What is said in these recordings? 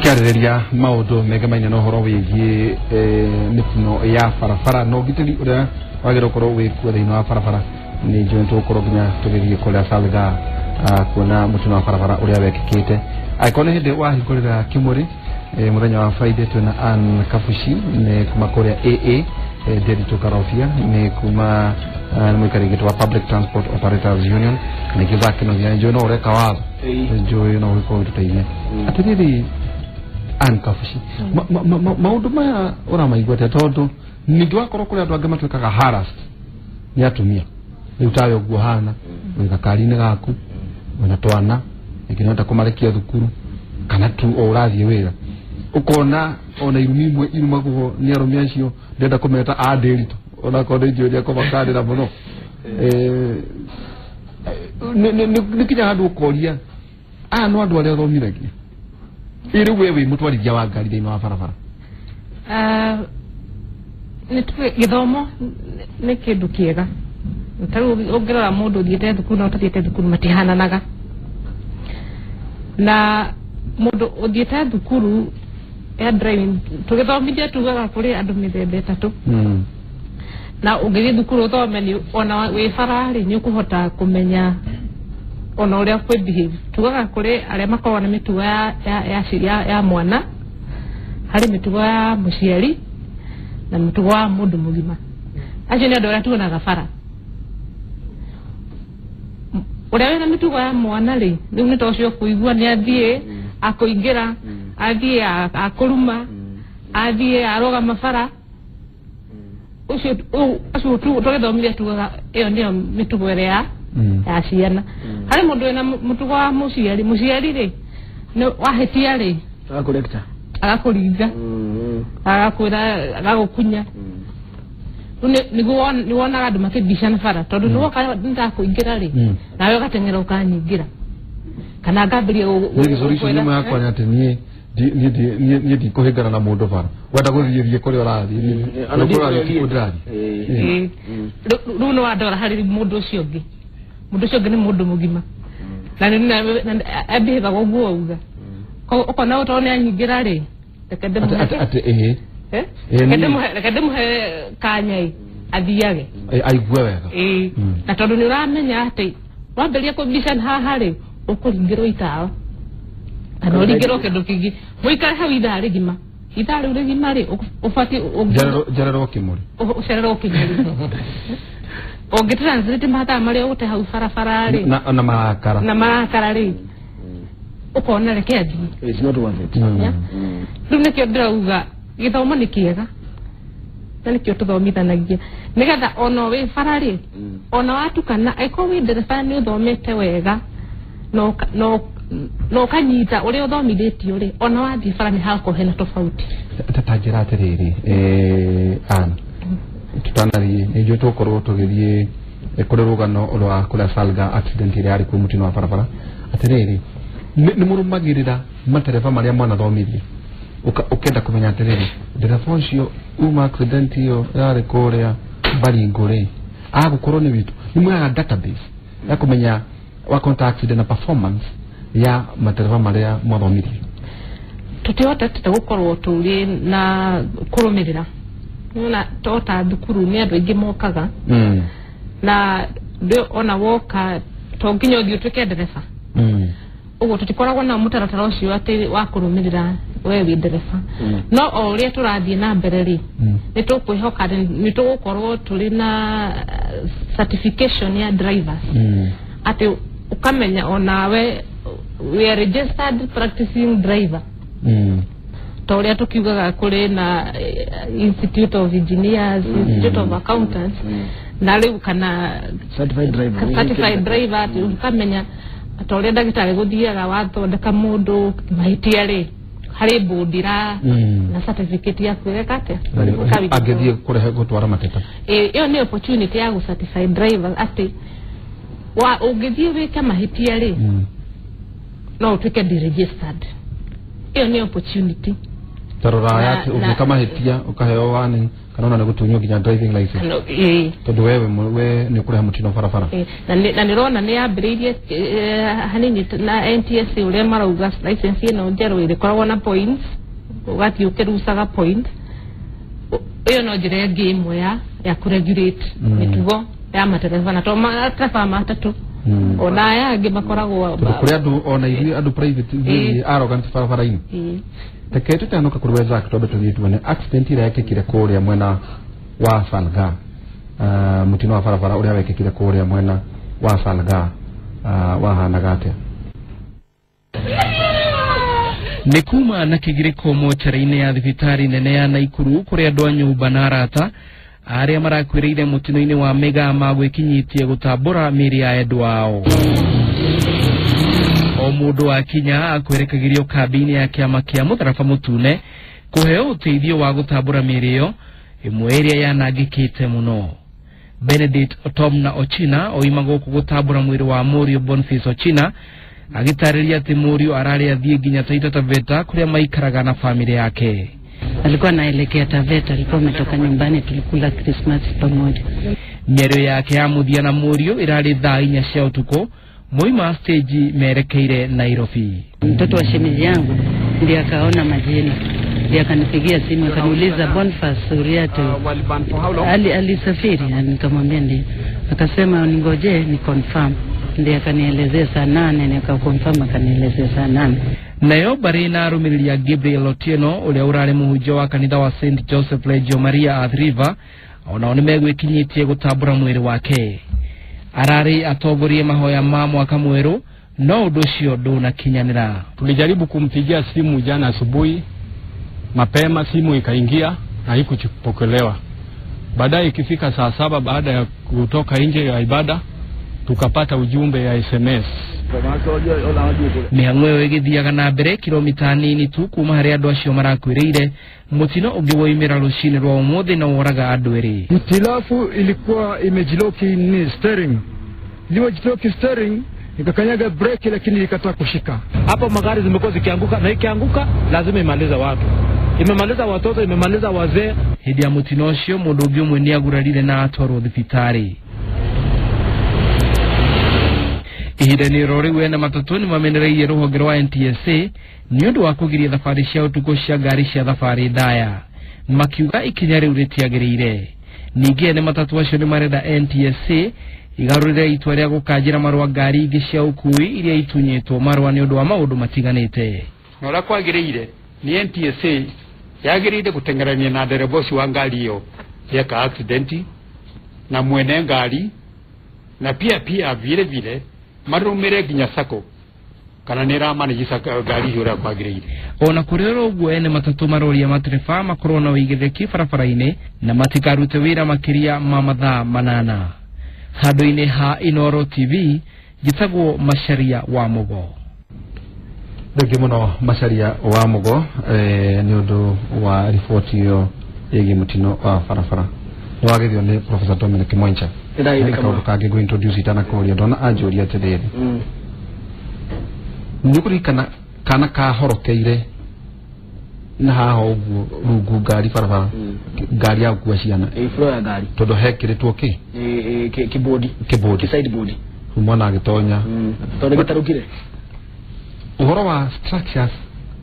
Tukiarĩrĩria maũndũ megemaine na ũhoro wĩgiĩ mĩtino ya barabara na ũgitĩri ũrĩa wagĩrĩirwo gũkorwo wĩkuo thĩinĩ wa barabara. Nĩ njũĩ tũgũkorwo nginya tũgĩthiĩ kũrĩa Salga kuona mũtino wa barabara ũrĩa wekĩkĩte. Angĩkorwo nĩ hĩndĩ wahingũrĩra kĩmũrĩ, mũthenya wa Friday twĩna Ann Kabuci nĩ kuma kũrĩa AA, Nderitu Karobia nĩ kuma nĩ mũikarĩri gĩtĩ wa Public Transport Operators Union, nĩkĩo Zakinogia njũĩ no ũreka watho, njũĩ no ũgĩkorwo ũgĩtũteithia. Atĩrĩrĩ Ann Kabuci, maũndũ maya ũramaigua atĩa? Tondũ ningĩ wakorwo kũrĩ andũ angĩ matuĩkaga harassed nĩ atumia rĩu tawe ũguo hana wĩ gakari-inĩ gaku wĩna twana rĩngĩ nĩwenda kũmarekia thukuru kana tu o ũrathiĩ wĩra, ũkona ona irumi imwe irumagwo nĩ arũme acio, ndĩrenda kũmeta a ndĩritũ onakorwo nĩ njũĩ nĩekũmakanĩra mũno. Nĩ kinya handũ ũkoria aya no andũ arĩa ũthomithagia ĩ rĩu we wĩ mũtwarithia wa ngari thĩinĩ wa barabara. Nĩ tuge gĩthomo nĩ kĩndũ kĩega. Ta rĩu ũngĩrora mũndũ ũthiĩte thukuru na ũtathiĩte thukuru matihananaga, na mũndũ ũthiĩte thukuru ya driving tũgĩthomithia tugaga kũrĩ andũ mĩthemba 3. Na ũngĩthiĩ thukuru ũthome nĩ ona wĩ bara-rĩ nĩ ũkũhota kũmenya ona ũrĩa kwĩ behave. Tugaga kũrĩ arĩa makoragwo na mĩtugo ya mwana, harĩ mĩtugo ya mũciari na mũtugo wa mũndũ mũgima. Acio nĩ andũ arĩa tuonaga bara. Ũrĩa wĩna mĩtugo ya mwana rĩ, rĩu nĩ ta ũcio ũkũigua nĩ athiĩ akũingĩra, athiĩ akũruma, athiĩ arũgama bara. Ũcio acio tũgĩthomithia tugaga ĩyo nĩyo mĩtugo ĩrĩa ya ciana. Harĩ mũndũ wĩna mũtugo wa mũciari, mũciari rĩ nĩ wahĩtia rĩ Agakorekta, agakũringa, agakwĩra, agagũkunya. Rĩu nĩguo nĩwonaga andũ makĩmbicana bara, tondũ nĩwoka nĩndakũingĩra rĩ, nawe ũgateng'era ũkanyingĩra kana ngambĩrĩria Niĩ solution gũkwĩra, ĩmwe yakwa nĩ atĩ niĩ niĩ ndikũhĩngana na mũndũ bara, wenda gũthiĩ thiĩ kũrĩa ũrathiĩ, Ona kũrĩa ũrathiĩ tikuo ndikũrĩa ndĩrathiĩ. Ĩĩ. Rĩu nĩ wandora harĩ mũndũ ũcio ũngĩ, mũndũ ũcio ũngĩ nĩ mũndũ mũgima na ambĩhĩthaga ũguo wauga. Koguo ũkona ũyũ tondũ nĩ anyingĩra rĩ, reke ndĩmũhe Atĩ ĩĩ. Eh? Ĩĩ, Reke niĩ- reke ndĩmũhe kanya ĩ athiage. Aigue wega. Ĩĩ. Na tondũ nĩ ũramenya atĩ wambĩrĩria kũmbicana haha rĩ, ũkũringĩrwo itawa kana ũringĩrwo kĩndũ kĩngĩ, mũikare hau ithaa rĩgima, ithaa rĩu rĩgima rĩ ũbatiĩ Njererwo kĩmũrĩ. Ũcererwo kĩmũrĩ ũngĩ translate mathaa marĩa ũgũte hau barabara rĩ na marakara. Na marakara rĩ, ũkona reke athiĩ. It's not worth it. Yeah. Rĩu nĩkĩo ndĩrauga gĩthomo nĩ kĩega na nĩkĩo tũthomithanagia nĩgetha ona wĩ bara rĩ, ona watukana, angĩkorwo wĩ ndereba nĩ ũthomete wega na ũkanyita ũrĩa ũthomithĩtio rĩ, ona wathiĩ bara nĩ hakorwo hena tofauti. Ta njĩra atĩrĩrĩ, Ann, tutanathiĩ nĩ njũĩ tũgũkorwo tũgĩthiĩ kũrĩ rũgano rwa kũrĩa Salga accident ĩrĩa yarĩ kuo mũtino wa barabara. Atĩrĩrĩ, nĩ mũrũmagĩrĩra matereba marĩa mwanathomithia, ũkenda kũmenya atĩrĩrĩ, ndereba ũcio uma accident ĩyo yarĩ kũrĩa Baringo rĩ, agũkorwo nĩ witũ? Nĩ muoyaga database ya kũmenya wakonta accident na performance ya matereba marĩa mwathomithia? Tũtihotete gũkorwo tũrĩ na kũrũmĩrĩra. Nĩwona to ta thukuru nĩ andũ aingĩ mokaga na ona woka to nginya ũthiĩ ũtuĩke ndereba. Ũguo tũtikoragwo na mũtaratara ũcio atĩ wa kũrũmĩrĩra we wĩ ndereba, no o ũrĩa tũrathiĩ na mbere rĩ, nĩ tũkwĩhoka nĩ tũgũkorwo tũrĩ na certification ya drivers, atĩ ũkamenya onawe we are registered practicing driver, ta ũrĩa tũkiugaga kũrĩ na Institute of Engineers, Institute of Accountants, na rĩu kana Certified driver. Certified driver, atĩ ũkamenya ta ũrĩa ndagĩtarĩ gũthiaga wathondeka mũndũ mahĩtia rĩ, harĩ board ra na certificate yaku ĩgeka atĩa? Ũka Angĩthiĩ kũrehe gũtwara mateta. Ĩyo nĩ opportunity ya gũ certify driver atĩ wa ũngĩthiĩ wĩke mahĩtia rĩ, no ũtuĩke deregistered. Ĩyo nĩ opportunity. Tarora yake ũngĩka mahĩtia ũkaheo warning kana ona nĩ gũtunywo nginya driving license. No, Tondũ wewe we nĩ ũkũrehe mũtino barabara. Na nĩrona nĩ yambĩrĩirie hanini na NTSA ũrĩa marauga license ĩno njerũ ĩrĩkoragwo na points, ũgathiĩ ũkĩrucaga point. Ĩyo no njĩra ĩngĩ ĩmwe ya kũregulate mĩtugo ya matereba na to matereba matatũ ona aya angĩ makoragwo kũrĩ andũ ona ithuĩ andũ private ithuĩ arrogant barabara-inĩ. Reke tũtanuka kũrĩ wenzake twambe tũthiĩ tuone accident ĩrĩa yekĩkire kũrĩa mwena wa Salga, mũtino wa barabara ũrĩa wekĩkire kũrĩa mwena wa Salga wahanaga atĩa? Nĩ kuma na kĩgirĩko mocarĩ-inĩ ya thibitarĩ nene ya Naikuru kũrĩa andũ a nyũmba na arata arĩa marakuĩrĩire mũtino-inĩ wa mĩgaa magwĩkinyĩtie gũtambũra mĩĩrĩ ya endwa ao. O mũndũ akinya akwerekagĩrio kambĩ-inĩ ya kĩama kĩa Mũtharaba Mũtune kũheo ũteithio wa gũtambũra mĩĩrĩ ĩyo ĩmwe ĩrĩa yanangĩkĩte mũno. Benedict Otomna Ochina oima gũkũ gũtambũra mwĩrĩ wa mũriũ Boniface Ochina agĩtarĩria atĩ mũriũ ararĩ athiĩ nginya Taita Taveta kũrĩa maikaraga na famĩlĩ yake. Alikuwa anaelekea Taveta, alikuwa ametoka nyumbani, tulikula Christmas pamoja. Mĩario yake ya mũthia na mũriũ ĩrarĩ thaa 4 cia ũtukũ moima stage merekeire Nairobi. Mtoto wa shemeji yangu ndiye akaona majina, ndiye akanipigia simu akaniuliza Boniface Uriato alisafiri, nikamwambia ndio. Akasema ningoje ni confirm, ndiye akanielezea saa 8, nikaconfirm akanielezea saa 8. Nayo mbarĩ na arũmĩrĩri a Gabriel Otieno ũrĩa ũrarĩ mũhunjia wa kanitha wa St Joseph Legio Maria Athi River onao nĩmegwĩkinyĩtie gũtambũra mwĩrĩ wake. Ararĩ atongorie mahoya ma mwaka mwerũ no ũndũ ũcio ndũnakinyanĩra. Tulijaribu kumpigia simu jana asubuhi mapema, simu ikaingia na haikupokelewa. Baadaye ikifika saa 7 baada ya kutoka nje ya ibada tukapata ujumbe ya SMS. Mĩhang'o ĩyo ĩgĩthiaga na mbere kilomita nini tu kuma harĩa andũ acio marakuĩrĩire. Mũtino ũngĩ woimĩra rũcinĩ rwa ũmũthĩ na woraga andũ erĩ. Hitilafu ilikuwa imejiloki ni steering, ilipojiloki steering ikakanyaga breki lakini ikakataa kushika. Hapo magari zimekuwa zikianguka, na ikianguka lazima imalize watu, imemaliza watoto, imemaliza wazee. Hĩndĩ ya mũtino ũcio mũndũ ũngĩ ũmwe nĩagurarire na atwarwo thibitarĩ. Ihinda-inĩ oro rĩu ene matatũ nĩmamenereirie rũhonge rwa NTSA nĩ ũndũ wa kũgiria thabarĩ cia ũtukũ cia ngari cia thabarĩ ndaya, makiuga ikinya rĩu rĩtiagĩrĩire. Ningĩ ene matatũ acio nĩmarenda NTSA igarũrĩre itua rĩa gũkanjĩra marũa ngari ingĩ cia ũkui iria itunyĩtwo marũa nĩ ũndũ wa maũndũ matiganĩte. Na ũrĩa kwagĩrĩire nĩ NTSA yagĩrĩire gũteng'erania na ndereba ũcio wa ngari ĩyo yeka accident na mwene ngari na pia vile vile marumire nginya sako kana nĩ ĩramanĩji ngari icio ũrĩa kwagĩrĩire. Ona kũrĩ oro ũguo ene matatũ maroria matereba makorwo na ũigĩrĩrĩki barabara-inĩ na matikarute wĩra makĩria ma mathaa 8. Handũ-inĩ ha Inooro TV njĩtagwo Macharia wa Mũgo. Thengiũ mũno Macharia wa Mũgo nĩ ũndũ wa riboti ĩyo ĩgiĩ mũtino wa barabara. Nĩ wagethio nĩ Professor Dominic Mwencha. Kaũndũ kangĩ ngũ introduce itanakũria ndona anjũria atĩrĩrĩ, nĩ ũkũririkana kana kahorokeire na haha ũguo rungu ngari barabara, ngari ya gũkua ciana, floor ya ngari, tondũ hekĩrĩtwo kĩ kĩbodi, kĩbodi, sideboard, mwana agĩtonya tondũ gĩtarũkire. Ũhoro wa structures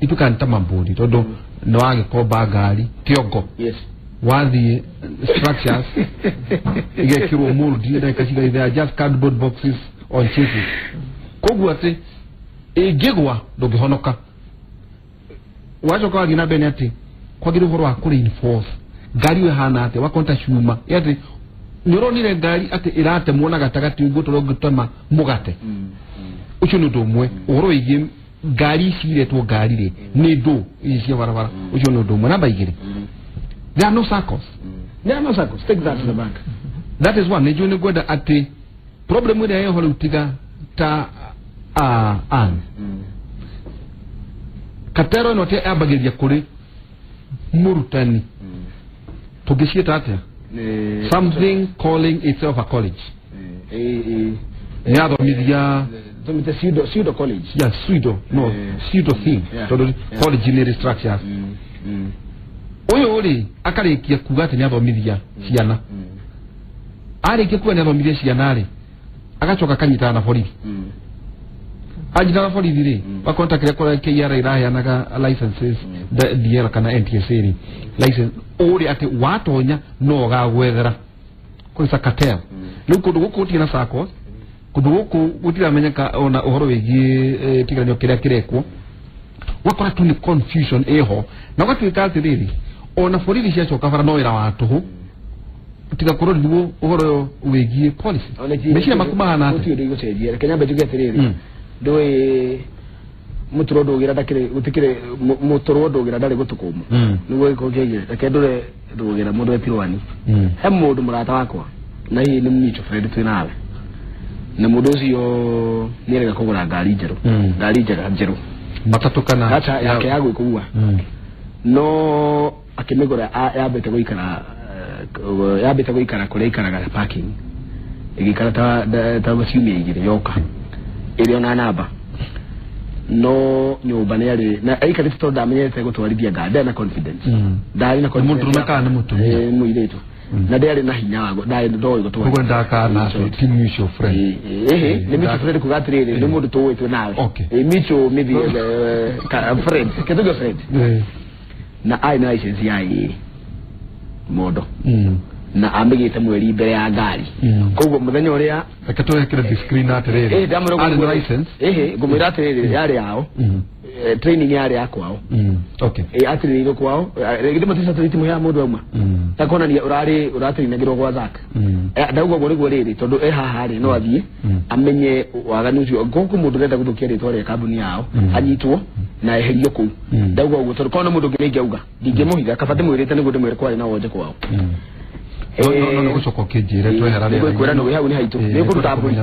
ituĩkaga nĩ ta mambũri tondũ nĩ wagĩkomba ngari kĩongo, yes, wathiĩ structures igekĩrwo mold ndagĩka cigana, they are just cardboard boxes on chases, koguo atĩ ĩngĩgwa ndũngĩhonoka. Wacoka wathiĩ na mbere nĩ atĩ kwagĩrĩire ũhoro wa kũ-reinforce ngari ĩyo ĩhana atĩa, wakorwo ta cuma atĩ nĩ ũronire ngari atĩ ĩratemwo na gatagatĩ ũguo tondũ ũngĩtema mũgate. Ũcio nĩ ũndũ ũmwe. Ũhoro wĩgiĩ ngari ici iretwo ngari rĩ nĩ ndũ ici cia barabara, ũcio nĩ ũndũ ũmwe. Namba 2, there are no circles. There are no circles. Take that to the bank. That is one. Nĩ njũĩ nĩ ngwenda atĩ problem ĩrĩa ĩho rĩu tiga ta an katero ĩno yambagĩrĩria kũrĩ mũrutani, tũngĩciĩta atĩa? Something calling itself a college. Nĩathomithia pseudo college. Yeah, pseudo, no, pseudo thing. Tondũ college nĩ structures. Ũyũ rĩ akarĩkia kuga atĩ nĩathomithia ciana. Arĩkia kuga nĩathomithia ciana rĩ agacoka akanyitana na borithi. Anyitana na borithi rĩ wakonta kĩrĩa kũrĩa KRA iraheanaga licenses DL kana NTSA rĩ license ũrĩ atĩ watonya no ũgagwethera kũrĩ cartel. Rĩu kũndũ gũkũ gũtirĩ na SACCOs, kũndũ gũkũ gũtiramenyeka ona ũhoro wĩgiĩ kĩgeranio kĩrĩa kĩrekwo. Wakora tu nĩ confusion ĩho na ũgatuĩka atĩrĩrĩ ona borithi ciacoka bara no wĩra wa tũhũ tiga kũrwo nĩguo ũhoro wĩgiĩ policy. Meciria maku mahana atĩa? Gũtirĩ ũndũ igũcenjia. Reke nyambe njuge atĩrĩrĩ, ndũĩ mũtũrwo ndũgĩra ndakĩrĩ gũtikĩrĩ mũtũrwo ndũgĩra ndarĩ gũtũ kũmũ. Nĩguo gĩkorwo kĩngĩ. Reke ndũre ndũgĩra mũndũ etirwani. He mũndũ mũrata wakwa na hihi nĩ mutual friend twĩ nawe na mũndũ ũcio nĩarega kũgũra ngari njerũ, ngari njega njerũ matatũ kana acha yake ya gwĩkũua, no akĩmĩgũra yambĩte gũikara kũrĩa ikaraga parking ĩgĩikara ta ciumia igĩrĩ yoka ĩrĩ ona namba no nyũmba nĩ arĩ na aikarĩte tondũ ndamenyete gũtwarithia ngari, ndarĩ na confidence, ndarĩ na confidence. Mũndũrũme kana nĩ mũtumia? Mũirĩtu. Na ndarĩ na hinya wa ndarĩ ndoĩ gũtwarithia. Koguo ndakana ti mutual friend. Nĩ mutual friend kuga atĩrĩrĩ nĩ mũndũ tũĩ twĩ nawe. Mutual maybe friend, kĩtuge friend. Na arĩ na license ya ĩ mondo na amĩgĩte mweri mbere ya ngari. Koguo mũthenya ũrĩa reke twekĩre disclaimer atĩrĩrĩ arĩ na license ngũmwĩra atĩrĩrĩ yarĩ yao, training yarĩ ya kwao. Okay. Atĩrĩirwo kwao githĩ matica tũrĩtimũheaga mũndũ auma ta kuonania ũrarĩ ũratĩrinagĩrwo gwa Zack. Ndauga ũguo nĩguo rĩrĩ tondũ e haha rĩ no athiĩ amenye waganu ũcio gũkũ mũndũ ũrenda gũthũkia rĩtwa rĩa kambuni yao anyitwo na eherio kũu. Ndauga ũguo tondũ korwo nĩ mũndũ ũngĩ nĩingĩauga ndingĩmũhitha kaba ndĩmwĩrĩte nĩguo ndĩmwĩre kwarĩ na wonje kwao. No no ucoka ũkĩnjĩre twehera rĩera. Nĩngũkwĩra nĩ hau nĩ haitũ. Nĩngũruta mbũri.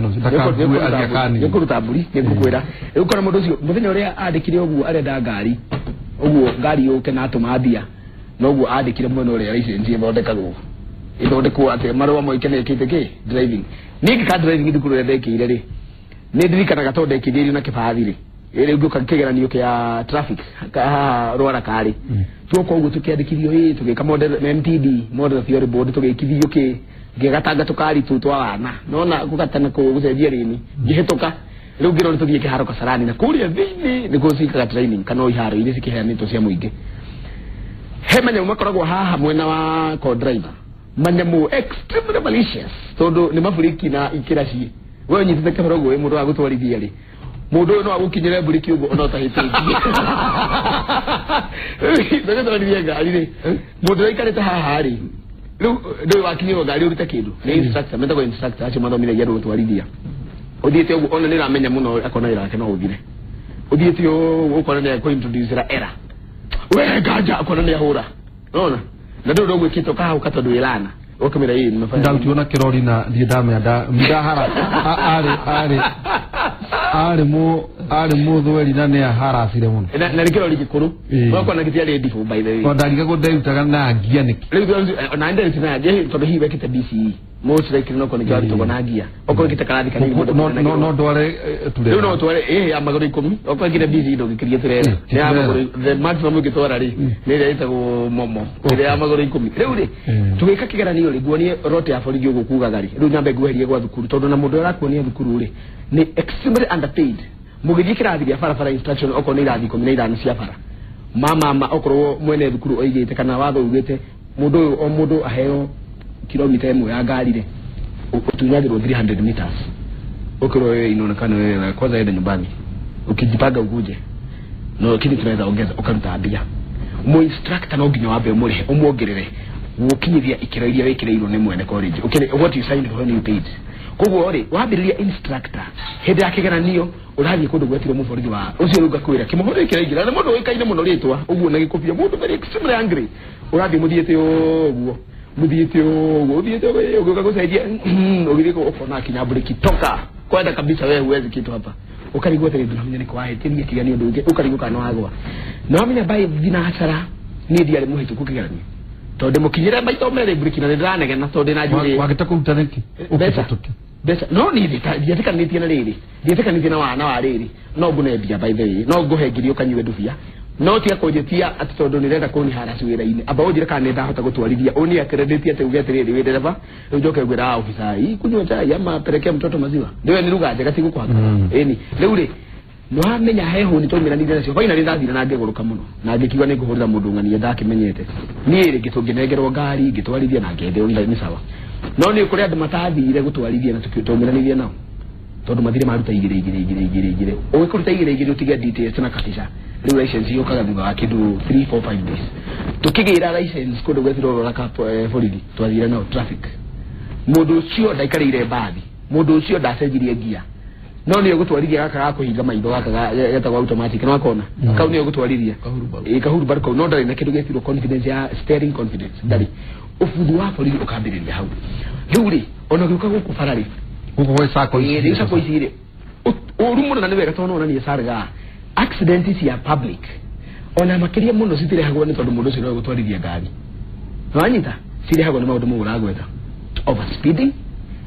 Nĩngũruta mbũri nĩngũkwĩra. Rĩu kora mũndũ ũcio mũthenya ũrĩa andĩkire ũguo arenda ngari ũguo ngari yũke na atũma mbia noguo andĩkire mwena ũrĩa license ĩthondekagwo ĩthondekwo atĩ marũa moike nĩkĩte kĩ driving. Niĩ ngĩka driving thukuru ĩrĩa ndekĩire rĩ nĩ ndirikanaga tondũ ndekĩire na kĩbathi rĩ ĩrĩ ngũka kĩgeranio kĩa traffic haha Rwara karĩ tuoka ũguo tũkĩandĩkithio ĩ tũgĩka model MTD model theory board tũgĩkithio kĩ ngĩgatanga tũkari tu twa wana nona gũgatana gũcenjia rĩni ngĩhĩtũka rĩu ngĩrwo nĩ tũthiĩ kĩharo Kasarani na kũrĩa thĩinĩ nĩkuo ciĩkaga training kana iharo iria cikĩheanĩtwo cia mũingĩ. He manyamũ makoragwo haha mwena wa co-driver, manyamũ extremely malicious tondũ nĩ maburiki na ikĩra ciĩ we ũnyitĩte kĩharo ũguo wĩ mũndũ wa gũtwarithia rĩ mũndũ ũyũ no agũkinyĩre mburiki ũguo ona ũtahĩtĩtie. Ndagĩtwarithia ngari rĩ mũndũ ũrĩa aikarĩte haha rĩ rĩu ndũĩ wakinyĩrwo ngari ũrute kĩndũ nĩ instructor metagwo instructor acio mathomithagia andũ gũtwarithia. Ũthiĩte ũguo ona nĩũramenya mũno akona wĩra wake no ũthire. Ũthiĩte ũguo ũkona nĩ akũ-introduce-ra error we nganja akona nĩ ahũra nona na ndũĩ ũgwĩkĩte ũkahauka tondũ wĩrana ũkamĩra ĩ nimefanya ndarutirwo na kĩrori na thiĩ ndamenya ndahara arĩ mũthweri na nĩ aharacire mũno na nĩ kĩrori gĩkũrũ wakona gĩtiarĩ ndibũ by the way tondũ ndarigagwo nderutaga na ngia nĩkĩ rĩu ona nderutaga na ngia tondũ hihi wekĩte BCE most likely no kona kĩarutagwo na ngia okorwo wĩkĩte karathi kanini mũndũ no ndware turera rĩu no ũtware ya magũrũ 10 okorwo wĩkĩte BCE ndũngĩkĩria turera nĩ ya magũrũ the maximum ũngĩtwara rĩ nĩ ĩrĩa ĩtagwo momo ĩrĩa ya magũrũ 10 rĩu rĩ tũgĩka kĩgeranio rĩ nguonie rote ya borithi ũguo kugaga rĩ rĩu nyambe nguherie gwa thukuru tondũ na mũndũ ũrakuonia thukuru rĩ nĩ extremely underpaid. Mũgĩthiĩ kĩrathi gĩa barabara instruction okorwo nĩ irathi 15 cia bara mama okorwo mwene thukuru oigĩte kana watho ugĩte mũndũ ũyũ o mũndũ aheo kilomita 1 ya ngari rĩ ũtunyagĩrwo 300 meters okorwo wewe inaonekana wewe kwanza enda nyumbani ukijipanga ukuje no kile tunaweza ongeza ukaruta mbia mu instructor no nginya wambe ũmũrĩhe ũmuongerere gũkinyithia ikĩro iria wĩkĩrĩirwo nĩ mwene college okay what you signed when you paid. Koguo rĩ wambĩrĩria instructor hĩndĩ ya kĩgeranio ũrathiĩ kũndũ gwetirwo mũborithi wa ũcio rĩu ngakwĩra kĩmũhũrĩ kĩraingĩra na mũndũ ũĩkaine mũno rĩtwa ũguo na gĩkũbia mũndũ very extremely angry ũrathiĩ mũthiĩte ũguo mũthiĩte ũguo ũthiĩte ũguo ũgĩũka gũcenjia ũgĩthiĩ ũkona akinya mburiki toka kwenda kabisa wewe huwezi kitu hapa ukarigwo atĩrĩ ndũramenya nĩkũ wahĩtĩria kĩgeranio ndũngĩ ũkarigwo kana wagwa na wamenya by thinacara niĩ ndiarĩ mũhĩtũku kĩgeranio tondũ ndĩmũkinyĩre maita merĩ mburiki na nĩndĩranegena tondũ ndĩna njuĩrĩ wagĩte kũruta nĩkĩ ũkĩhĩtũke mbeca no niĩ ndietĩkanĩtie na rĩrĩ ndietĩkanĩtie na wana wa rĩrĩ no ngũne mbia by the way no ngũhe ngiri ũkanyue ndubia No tiga kũnjĩtia atĩ tondũ nĩrenda kũniharasi wĩra-inĩ. Amba ũnjĩre kana nĩ ndahota gũtwarithia. Ũni accredit atĩ uge atĩrĩrĩ wĩ ndereba. Rĩu njoke ngwĩra ah officer, hii kunywa chai ama pelekea mtoto maziwa. Ndio ni lugha njega ti gũkũhaka. Ĩni. Rĩu rĩ nĩwamenya he hũni twaumĩranire nacio. Finally ndathire na ngĩgũrũka mũno. Na ngĩkiuga nĩ ngũhũrĩra mũndũ ng'ania ndakĩmenyete. Niĩ rĩ ngĩnengerwo ngari ngĩtwarithia na ngĩendeo nĩ sawa. No nĩ kũrĩ andũ matathire gũtwarithia na twaumĩranirie nao. Tondũ mathire maruta igĩrĩ igĩrĩ igĩrĩ igĩrĩ igĩrĩ. Ũgĩkũruta igĩrĩ igĩrĩ ũtige details na kabisa. Rĩu license yũkaga thutha wa kĩndũ 3 4 5 days. Tukĩgĩra license kũndũ gwethirwo rora ka borithi twathire nao traffic. Mũndũ ũcio ndaikarĩire mbathi. Mũndũ ũcio ndacenjirie ngia. No nĩ ũgũtwarithia gaka ga kũhinga maitho gaka getagwo automatic no akona. Kau nĩ ũgũtwarithia. Ĩ kahuru kau no ndarĩ na kĩndũ gĩtirwo confidence ya steering confidence ndarĩ. Ũbuthu wa borithi ũkambĩrĩria hau. Rĩu rĩ ona gĩũka gũkũ bara rĩ gũkũ gwĩ sacco ici. Ĩ sacco ici rĩ ũru mũno na nĩ wega tondũ nonanie sarga accident cia public ona makĩria mũno citirehagwo nĩ tondũ mũndũ ũcio nĩwe gũtwarithia ngari. Nĩwanyita? Cirehagwo nĩ maũndũ mau ũragweta. Over speeding,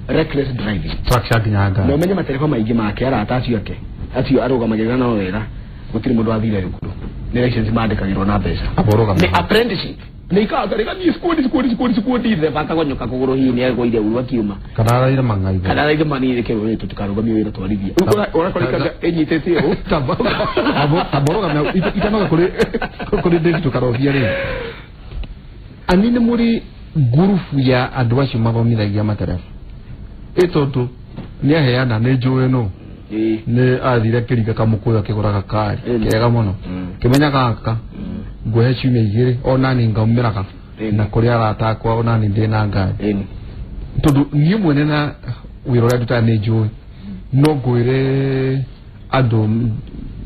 reckless driving. Structure nginya ngari. Na ũmenye matereba maingĩ make arata acio ake acio arũgamagĩrĩra nao wega gũtirĩ mũndũ wathire thukuru. Nĩ license mandĩkagĩrwo na mbeca. Nĩ apprenticeship. Nĩ ikaraga rĩgathiĩ squad squad squad squad ithe bakagonyoka kũgũrũ hihi nĩ agũire ũru akiuma. Kana araire mang'aitho. Kana araire manini reke rũrĩ tũtikarũgamie wĩra twarithie. Ũrakora ikanga ĩnyitĩte ũũ. Taborogamia itanoga kũrĩ David tũkarobia rĩ. Ani nĩ mũrĩ ngurubu ya andũ acio mathomithagia matereba. Ĩ tondũ nĩ aheana nĩ njũĩ nũ. Nĩ athire kĩringa kamũkũyũ akĩgũra gakari kega mũno. Kĩmenya gaka ngũhe ciumia igĩrĩ ona niĩ ngaumĩraga na kũrĩ arata akwa ona niĩ ndĩ na ngari. Tondũ niĩ mwene na wĩra ũrĩa ndutaga nĩ njũĩ no ngwĩre andũ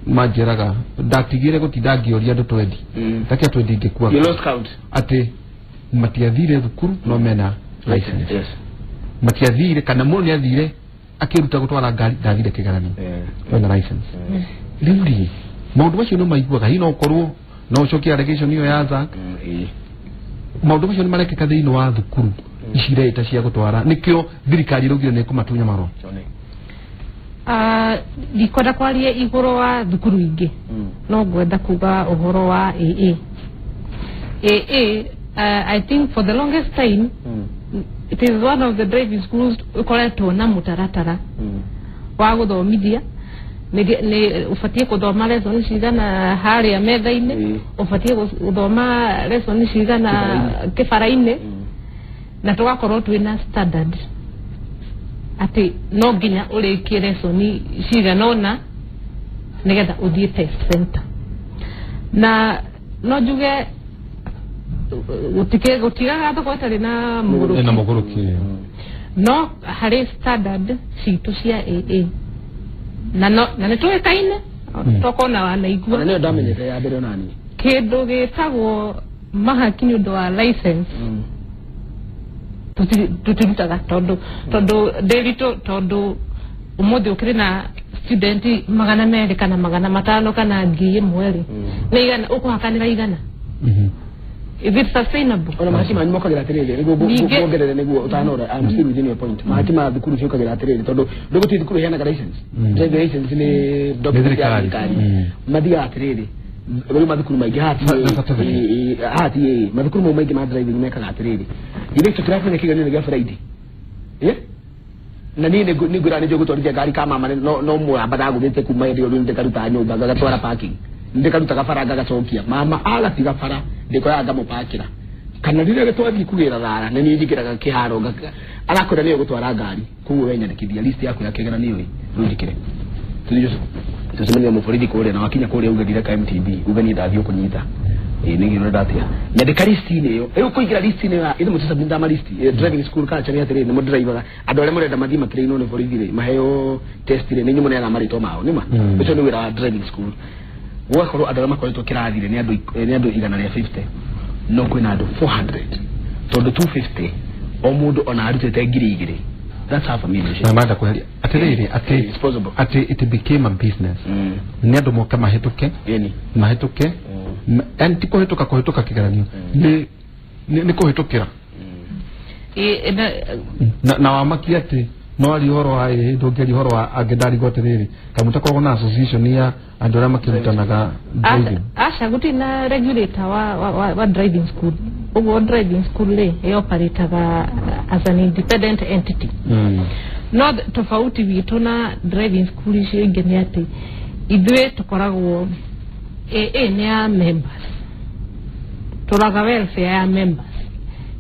manjĩraga ndatigire gũtinda ngĩũria andũ twendi ndakia twendi ingĩkua You lost count. Atĩ matiathire thukuru no mena license. Yes. Matiathire kana mũndũ nĩathire akĩruta gũtwara ngari ndathire kĩgeranio ena license. Rĩu rĩ maũndũ macio nĩ maiguaga hihi no ũkorwo no ũcokie allegation ĩyo ya Zack. Maũndũ macio nĩ marekĩka thĩinĩ wa thukuru ici ireita cia gũtwara nĩkĩo thirikari ĩraugire nĩ ĩkũmatunya marũa. Ndikwenda kwaria igũrũ wa thukuru ingĩ no ngwenda kuga ũhoro wa AA. AA I think for the longest time it is one of the driving schools ũkoretwo na mũtaratara wa gũthomithia. Nĩ ũbatiĩ gũthoma lesson cigana harĩa metha-inĩ, ũbatiĩ gũthoma lesson cigana kĩbara-inĩ, na tũgakorwo twĩna standard atĩ no nginya ũrĩkie lesson cigana ũna nĩgetha ũthiĩ test center. Na no njuge gũtigaga thoko ĩtarĩ na mũgũrũki. No harĩ standard citũ cia AA na no na nĩ tũĩkaine tokona wanaigua. Na nĩyo ndamenyete ya mbere ona niĩ. Kĩndũ gĩtagwo mahaki nĩ ũndũ wa license tũtirutaga tondũ ndĩritũ tondũ ũmũthĩ ũkĩrĩ na student 200 kana 500 kana 1000 rĩ nĩ igana ũkũhakanĩra igana. Is it sustainable? Ona mahaki manyu mokagĩra atĩrĩrĩ nĩguo nguongerere nĩguo ũtanora. I'm still within your point. Mahaki ma thukuru ciũkagĩra atĩrĩrĩ tondũ ndũgũthiĩ thukuru ĩheanaga license. Driving license nĩ document ya thirikari. Mathiaga atĩrĩrĩ rĩu mathukuru maingĩ hati mathukuru mau maingĩ ma driving mekaga atĩrĩrĩ ithuĩ tũtirabanya kĩgeranio gĩa Friday. Na niĩ nĩngwĩra nĩ njũĩ ngari ka mama no mũramba ndagũthĩte kuma hĩndĩ ĩyo rĩu ndĩkaruta nyũmba ngagatwara parking ndĩkarutaga bara ngagacokia mama agatiga bara ndĩkoyaga ngamũpakĩra kana rĩrĩa twathiĩ kũgĩra thara nĩ niĩ njingĩraga kĩharo arakwĩra nĩwe gũtwara ngari koguo we nyandĩkithia list yaku ya kĩgeranio ĩ rĩu njĩkĩre tũcemania mũborithi kũrĩa na wakinya kũrĩa uge ndireka MTB uge niĩ ndathiĩ ũkũnyita ĩ nĩ ngĩrora ndatia nyandĩka list-inĩ ĩyo rĩu kũingĩra list-inĩ ĩyo ithuĩ mũtũcabinda ma list driving school culture nĩ atĩrĩrĩ nĩ mũdrivaga andũ arĩa mũrenda mathiĩ matrainwo nĩ borithi rĩ maheo test rĩ nĩ inyuĩ mũneanaga marĩtwa mao nĩma ũcio nĩ wĩra wa driving school. Gũgakorwo andũ arĩa makoretwo kĩrathi rĩ nĩ andũ 150 no kwĩna andũ 400 tondũ 250 o mũndũ ona arutĩte 2000. That's half a million. Na mada kweheria atĩrĩrĩ atĩ it became a business. Nĩ andũ moka mahĩtũke mahĩtũke and ti kũhĩtũka kũhĩtũka kĩgeranio nĩ kũhĩtũkĩra na wamakia atĩ no ari ũhoro wa ndũngĩaria ũhoro wa angĩ ndarigwo atĩrĩrĩ kamũtakoragwo na association ya andũ arĩa makĩrutanaga driving. Aca gũtirĩ na regulator wa driving school. Ũguo driving school rĩ ĩoperataga as an independent entity. No tofauti witũ na driving school icio ingĩ nĩ atĩ ithuĩ tũkoragwo AA nĩ ya members, tũraga welfare ya members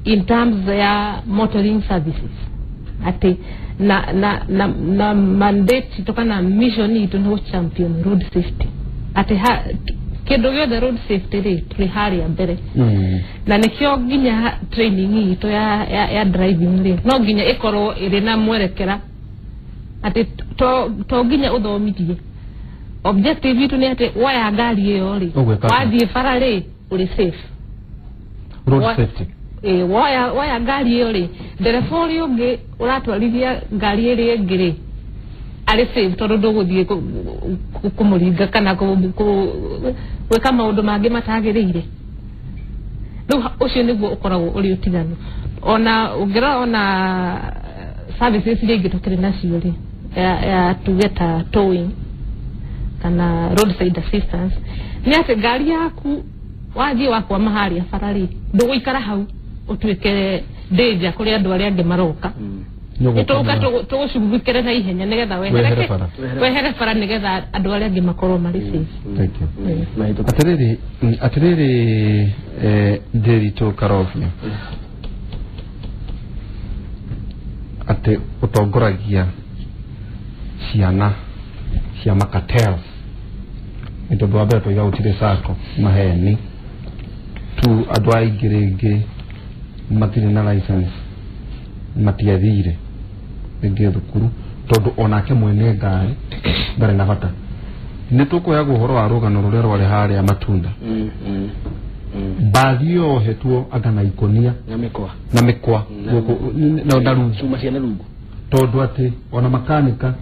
in terms ya motoring services, atĩ na mandate itũ kana mission itũ nĩ champion road safety, atĩ kĩndũ gĩothe road safety rĩ tũrĩ harĩa mbere. Na nĩkĩo nginya training itũ ya driving rĩ no nginya ĩkorwo ĩrĩ na mwerekera atĩ to nginya ũthomithie. Objective itũ nĩ atĩ woya ngari ĩyo rĩ wathiĩ bara rĩ ũrĩ safe. Road safety. Woya ngari ĩyo rĩ ndereba ũrĩa ũngĩ ũratwarithia ngari ĩrĩa ĩngĩ rĩ arĩ safe tondũ ndũgũthiĩ kũmũringa kana gwĩka maũndũ mangĩ matagĩrĩire. Rĩu ũcio nĩguo ũkoragwo ũrĩ ũtiganu. Ona ũngĩrora ona services iria ingĩ tũkĩrĩ nacio rĩ ya tuge ta towing kana roadside assistance nĩ atĩ ngari yaku wathiĩ wakwama harĩa bara rĩ ndũgũikara hau ũtuĩke danger kũrĩ andũ arĩa angĩ maroka. Tũka tũgũcugurikĩre na ihenya nĩgetha wehere bara nĩgetha andũ arĩa angĩ makorwo marĩ safe. Thank you. Atĩrĩrĩ Ndiritu Karobia, atĩ ũtongoragia ciana cia makatels nĩ tondũ wa mbere tũiga gũtirĩ sacco maheni tu andũ aingĩ rĩngĩ matirĩ na license matiathire rĩngĩ thukuru tondũ onake mwene ngari ndarĩ na bata. Nĩ tũkũheagwo ũhoro wa rũgano rũrĩa rwarĩ harĩa matunda mbathi yohetwo anga na ikonia na mĩkwa na rungu cuma cia na rungu tondũ atĩ ona makanika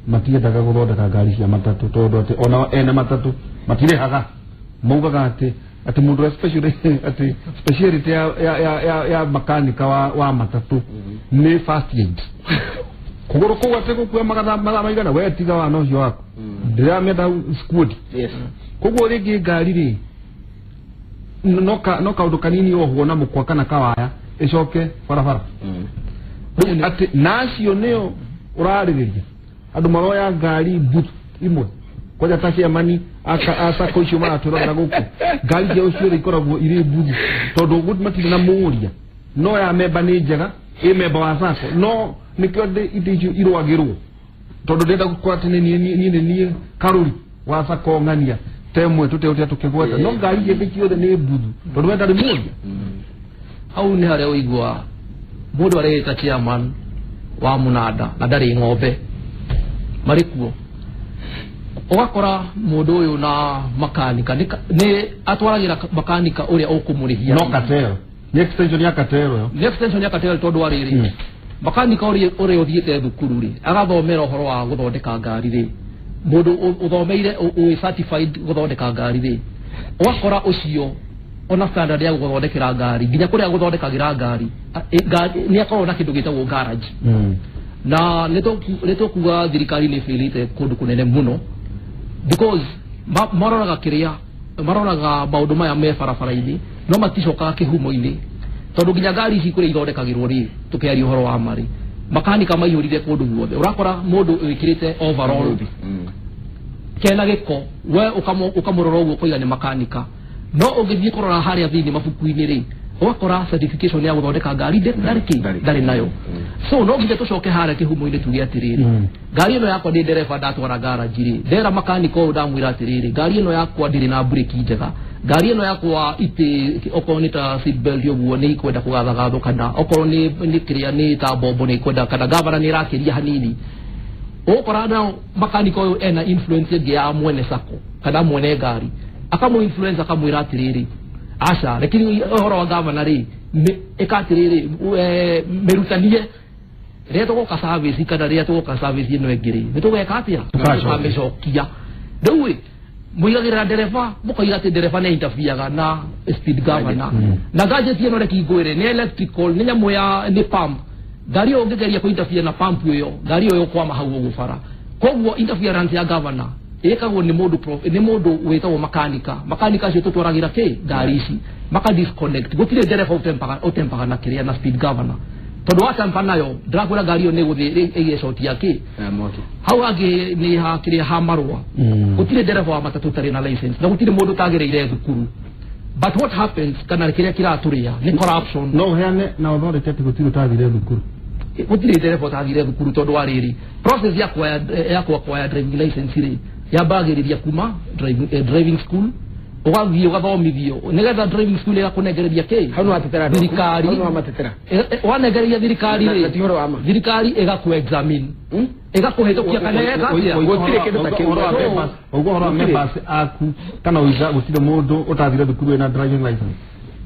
matiendaga gũthondeka ngari cia matatũ tondũ atĩ ona ene matatũ matirĩhaga maugaga atĩ mũndũ atĩ speciality ya makanika wa matatũ nĩ first aid kũgũrũ kũu atĩ gũkua mathaa maigana we tiga wana ũcio waku ndĩramenda squad. Koguo rĩngĩ ngari rĩ no kaũndũ kanini ohwo na mũkwa kana kawaya ĩcoke barabara. Rĩu atĩ nacio nĩo ũrarĩrĩria andũ maroya ngari mbuthu imwe kwanja ta ciamani acako icio maratũrogera gũkũ ngari ciao ciothe ikoragwo irĩ mbuthu tondũ matirĩ na mũũria no ya memba nĩ njega ĩ memba wa sacco no nĩkĩo itĩ icio irwagĩrwo tondũ ndĩrenda gũkorwo atĩ niĩ nĩ niĩ karũri wa sacco ng'ania temwe tũteũtia tũkĩgweta no ngari ciake ciothe nĩ mbuthu tondũ we ndarĩ mũũria. Hau nĩ harĩa ũigua mũndũ areĩta chairman wa mũnanda na ndarĩ ng'ombe marĩ kuo ũgakora mũndũ ũyũ na makanika nĩ atwaragĩra makanika ũrĩa ũkũmũrĩhia no katero nĩ extension ya katero yo nĩ extension ya katero tondũ wa rĩrĩ makanika ũrĩa ũthiĩte thukuru rĩ agathomera ũhoro wa gũthondeka ngari rĩ mũndũ ũthomeire wĩ certified gũthondeka ngari rĩ ũgakora ũcio ona standard ya gũthondekera ngari nginya kũrĩa gũthondekagĩra ngari nĩ akoragwo na kĩndũ gĩtagwo garage. Na nĩ tũkuga thirikari nĩ ĩbĩrĩte kũndũ kũnene mũno because maroraga kĩrĩa maroraga maũndũ maya me barabara-inĩ no maticokaga kĩhumo-inĩ tondũ nginya ngari ici kũrĩa ithondekagĩrwo rĩ tũkĩaria ũhoro wa marĩ makanika maihũrire kũndũ guothe ũrakora mũndũ wĩkĩrĩte overall kena gĩko we ũkamũrora ũguo ũkoiga nĩ makanika no ũngĩthiĩ kũrora harĩa thĩinĩ mabuku-inĩ rĩ ũgakora certification ya gũthondeka ngari ndarĩ nayo. So no nginya tũcoke harĩa kĩhumo-inĩ tuge atĩrĩrĩ ngari ĩno yakwa ndĩ ndereba ndatwara garage rĩ ndera makanika ũyũ ndamwĩra atĩrĩrĩ ngari ĩno yakwa ndĩrĩ na breki njega ngari ĩno yakwa itĩ okorwo nĩ ta seat belt ũguo nĩ ikwenda kũgathagathwo kana okorwo nĩ kĩrĩa nĩ ta bombo nĩ ikwenda kana gavana nĩ ĩrakĩria hanini ũgũkora nao makanika ũyũ ena influence ĩngĩ ya mwene sacco kana mwene ngari akamũ influence akamwĩra atĩrĩrĩ aca lakini ũhoro wa gavana rĩ ĩka atĩrĩrĩ mĩrutanie rĩrĩa tũgoka service kana rĩrĩa tũgoka service ĩno ĩngĩ rĩ nĩ tũgeka atĩa tũkamĩcokia rĩu ĩ mũigagĩrĩra ndereba mũkoiga atĩ ndereba nĩ interfereaga na speed governor na gadget ĩno reke ngwĩre nĩ electrical nĩ nyamũ ya nĩ pump ngari ĩyo ũngĩgeria kũ interfere na pump ĩyo ngari ĩyo ĩgũkwama hau ũguo bara koguo interference ya governor Ĩkagwo nĩ mũndũ nĩ mũndũ wĩtagwo makanika. Makanika acio tũtwaragĩra kĩ ngari ici maka disconnect. Gũtirĩ ndereba ũtempaga na kĩrĩa na speed governor. Tondũ watempa nayo ndĩrakwĩra ngari ĩyo nĩ gũthiĩ ĩgĩcotia kĩ hau hangĩ nĩ ha kĩrĩa ha marũa. Gũtirĩ ndereba wa matatũ ũtarĩ na license na gũtirĩ mũndũ ũtagĩrĩire thukuru. But what happens kana kĩrĩa kĩratũrĩa nĩ corruption. No ũheane na authority atĩ gũtirĩ ũtathire thukuru. Gũtirĩ ndereba ũtathire thukuru tondũ wa rĩrĩ process ya kuacquire driving license rĩ yambagĩrĩria kuma driving school ũgathiĩ ũgathomithio nĩgetha driving school ĩgakũnengereria kĩ hau no atetera thirikari hau no amatetera wanengereria thirikari Na rĩ ti ũhoro wa ma. Thirikari ĩgakũ examine ĩgakũhĩtũkia kana ĩgeka atĩa. Gũtirĩ kĩndũ ta kĩu. Ũguo ũhoro wa members aku kana ũiga gũtirĩ mũndũ ũtathire thukuru wĩna driving license.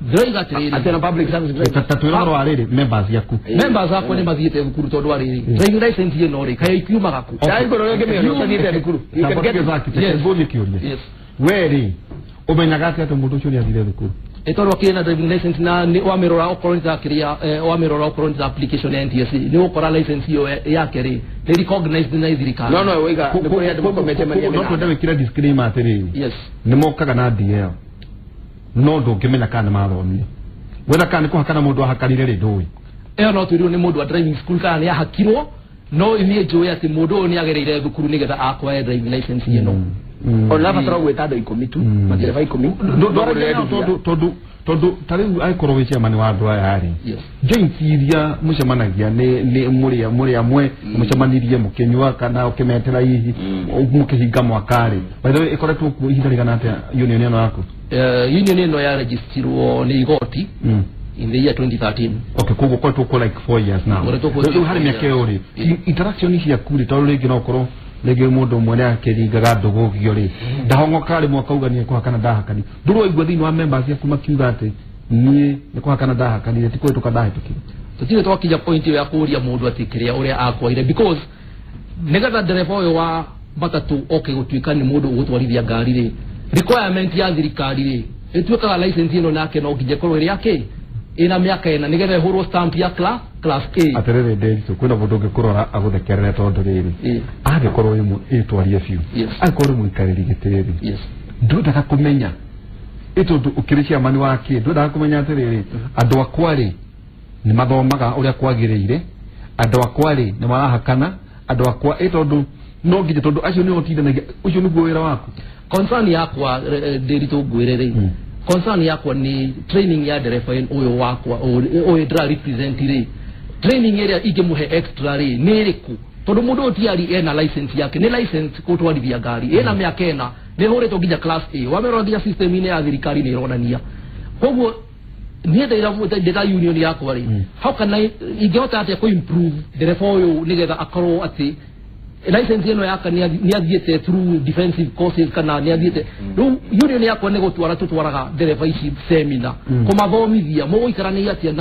Ndĩroiga atĩrĩrĩ Atĩ na public service driver. Ta twĩra ũhoro wa rĩrĩ members aku. Members akwa nĩ mathiĩte thukuru tondũ wa rĩrĩ driving license ĩno rĩ kaĩ ikiumaga kũ? Ndagĩkorwo rĩngĩ mĩona ũtathiĩte thukuru. You can get it. Yes. Ngũrie kĩũria. Yes. We rĩ ũmenyaga atĩa atĩ mũndũ ũcio nĩ athire thukuru? Ĩtondũ akĩrĩ na driving license na nĩ wamĩrora okorwo nĩ ta kĩrĩa wamĩrora okorwo nĩ ta application ya NTSA nĩ ũgũkora license ĩyo yake rĩ nĩ recognized na thirikari. No no waiga nĩ kũrĩ andũ makomete marĩa No mena. twende wĩkĩre disclaimer atĩrĩrĩ. Yes. Nĩ mokaga na DL no ndũngĩmenya kana nĩ mathomire wetha kana nĩ kũhakana mũndũ ahakanire rĩ ndũĩ. Ĩyo no twĩrwo nĩ mũndũ wa driving school kana nĩ ahakirwo no niĩ njũĩ atĩ mũndũ ũyũ nĩ agereire thukuru nĩgetha acquire driving license ĩno. Ona batara gwĩta andũ 10 tu matereba 10. Ndwaragia nao tondũ tondũ ta rĩu angĩkorwo wĩ chairman wa andũ aya rĩ Yes. joint iria mũcemanagia nĩ mũrĩ amwe mũcemanirie mũkĩnyua kana ũkĩmetera hihi mũkĩhinga mwaka rĩ by the way ĩkoretwo kuo ihinda rĩigana atĩa union ĩno yaku? Union ĩno yaregistirwo nĩ igoti in the year 2013. Okay, koguo koretwo kuo like 4 years now. Koretwo kuo Rĩu harĩ mĩaka ĩyo rĩ interaction ciaku rĩ tondũ rĩngĩ no ũkorwo rĩngĩ mũndũ ũmwe nĩ akĩringaga ndũgũgio rĩ ndahong'oka rĩmwe akauga niĩ kũhakana ndahakani ndũrĩ waigua thĩinĩ wa members ciaku makiuga atĩ niĩ nĩ kũhakana ndahakanire ti kũhĩtũka ndahĩtũkire? Tũtirĩ twakinya point ĩyo ya kũũria mũndũ atĩ kĩrĩa ũrĩa akwaire because nĩgetha ndereba ũyũ wa matatũ oke gũtuĩka nĩ mũndũ ũgũtwarithia ngari rĩ requirement ya thirikari rĩ ĩtuĩkaga license ĩno nake no nginya ĩkorwo ĩrĩ ya ĩna mĩaka ĩna nĩgetha ĩhũrwo stamp ya class A. Atĩrĩrĩ Nderitu kwĩna mũndũ ũngĩkũrora agũthekerere tondũ rĩrĩ angĩkorwo ĩtwarie biũ angĩkorwo wĩ mũikarĩri gĩtĩ rĩ ndwendaga kũmenya ĩ tondũ ũkĩrĩ chairman wa kĩ ndwendaga kũmenya atĩrĩrĩ andũ akwa rĩ nĩ mathomaga ũrĩa kwagĩrĩire andũ akwa rĩ nĩ marahakana andũ akwa ĩ tondũ no nginya tondũ acio nĩo ũtindanagia ũcio nĩguo wĩra waku. Concern yakwa Nderitu ngwĩre rĩ concern yakwa nĩ training ya ndereba ũyũ wakwa ũyũ ndĩra represent rĩ training ĩrĩa ingĩmũhe extra rĩ nĩ ĩrĩkũ tondũ mũndũ ũyũ tiari ena license yake nĩ license gũtwarithia ngari ĩna mĩaka ĩna nĩ ĩhũrĩtwo nginya class A wamĩrora nginya system-inĩ ya thirikari nĩ ĩronania koguo niĩ ndĩra union yakwa rĩ how can I ingĩhota atĩa kũ improve ndereba ũyũ nĩgetha akorwo atĩ license ĩno yake nĩ athiĩte through defensive courses kana nĩ athiĩte rĩu union yakwa nĩ gũtwara tũtwaraga ndereba ici seminar kũmathomithia mũgũikarania atĩa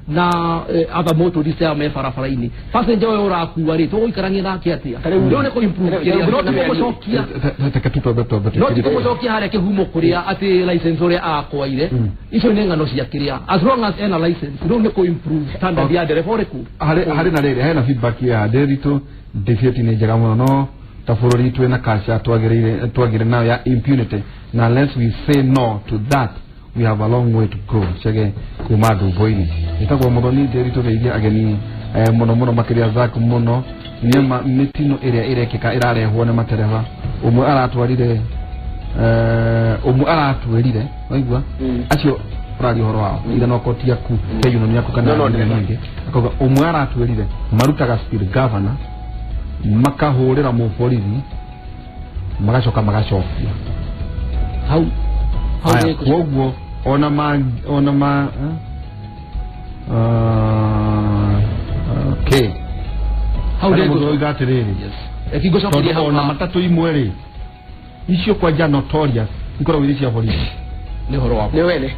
na other motorists aya me barabara-inĩ passenger ũyũ ũrakua rĩ tũgũikarania nake atĩa rĩu nĩ kũ improve kĩrĩa no ti kũmũcokia Reke tu twambe twambe no ti kũmũcokia harĩa kĩhumo kũrĩa atĩ license ũrĩa akwaire icio nĩ ng'ano cia kĩrĩa as long as ena license rĩu nĩ kũ improve standard ya ndereba ũrĩkũ harĩ na rĩrĩ hena feedback ya Nderitu debate nĩ njega mũno no ta bũrũri twĩna culture twagĩrĩire nayo ya impunity na unless we say no to that we have a long way to go. Chege kuma ndumbo-inĩ ĩtagwo Mũthoni Nderitu geithia ageni mũno mũno makĩria Zack mũno nĩma mĩtino ĩrĩa ĩrekĩka ĩrarehwo nĩ matereba ũmwe aratwarire ũmwe aratwĩrire waigua acio ũraria ũhoro wao ira no koti yaku te union yaku kana No, no, nyingĩ akauga ũmwe aratwĩrire marutaga speed governor makahũrĩra mũborithi magacoka magacokia hau hau Aya, nĩ kũ- koguo ona ma okay hau Harĩ nĩ mũndũ ũroiga atĩrĩrĩ Reke ngũcokerie tondũ hau ona matatũ imwe rĩ icio kwanja notorious ikoragwo irĩ cia borithi nĩ ũhoro wa ma Nĩ wene.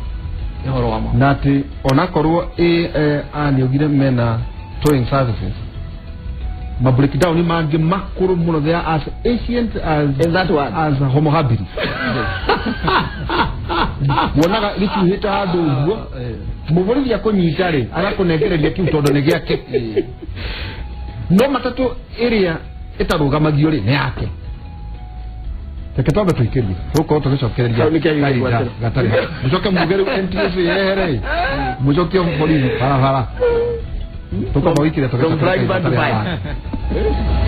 nĩ ũhoro wa ma na atĩ onakorwo nĩaugire mena towing services ma breakdown mangĩ makũrũ mũno they are as ancient as In that one. as homo habilis wonaga gĩcuhĩte handũ ũguo mũborithi akũnyita rĩ agakũnengereria kĩu tondũ nĩ gĩake no matatũ ĩrĩa ĩtarũgamagio rĩ nĩ yake Reke twambe tũikĩrie tũgũkorwo tũgĩcokereria Hau nĩkĩo kahinda gĩgwatĩra. gatarĩ mũcoke muge rĩu NTSA yehere mũcokie borithi barabara tũkwamba gũikĩria From tũgĩcokereria frying pan to kahinda gatarĩ pie. haha.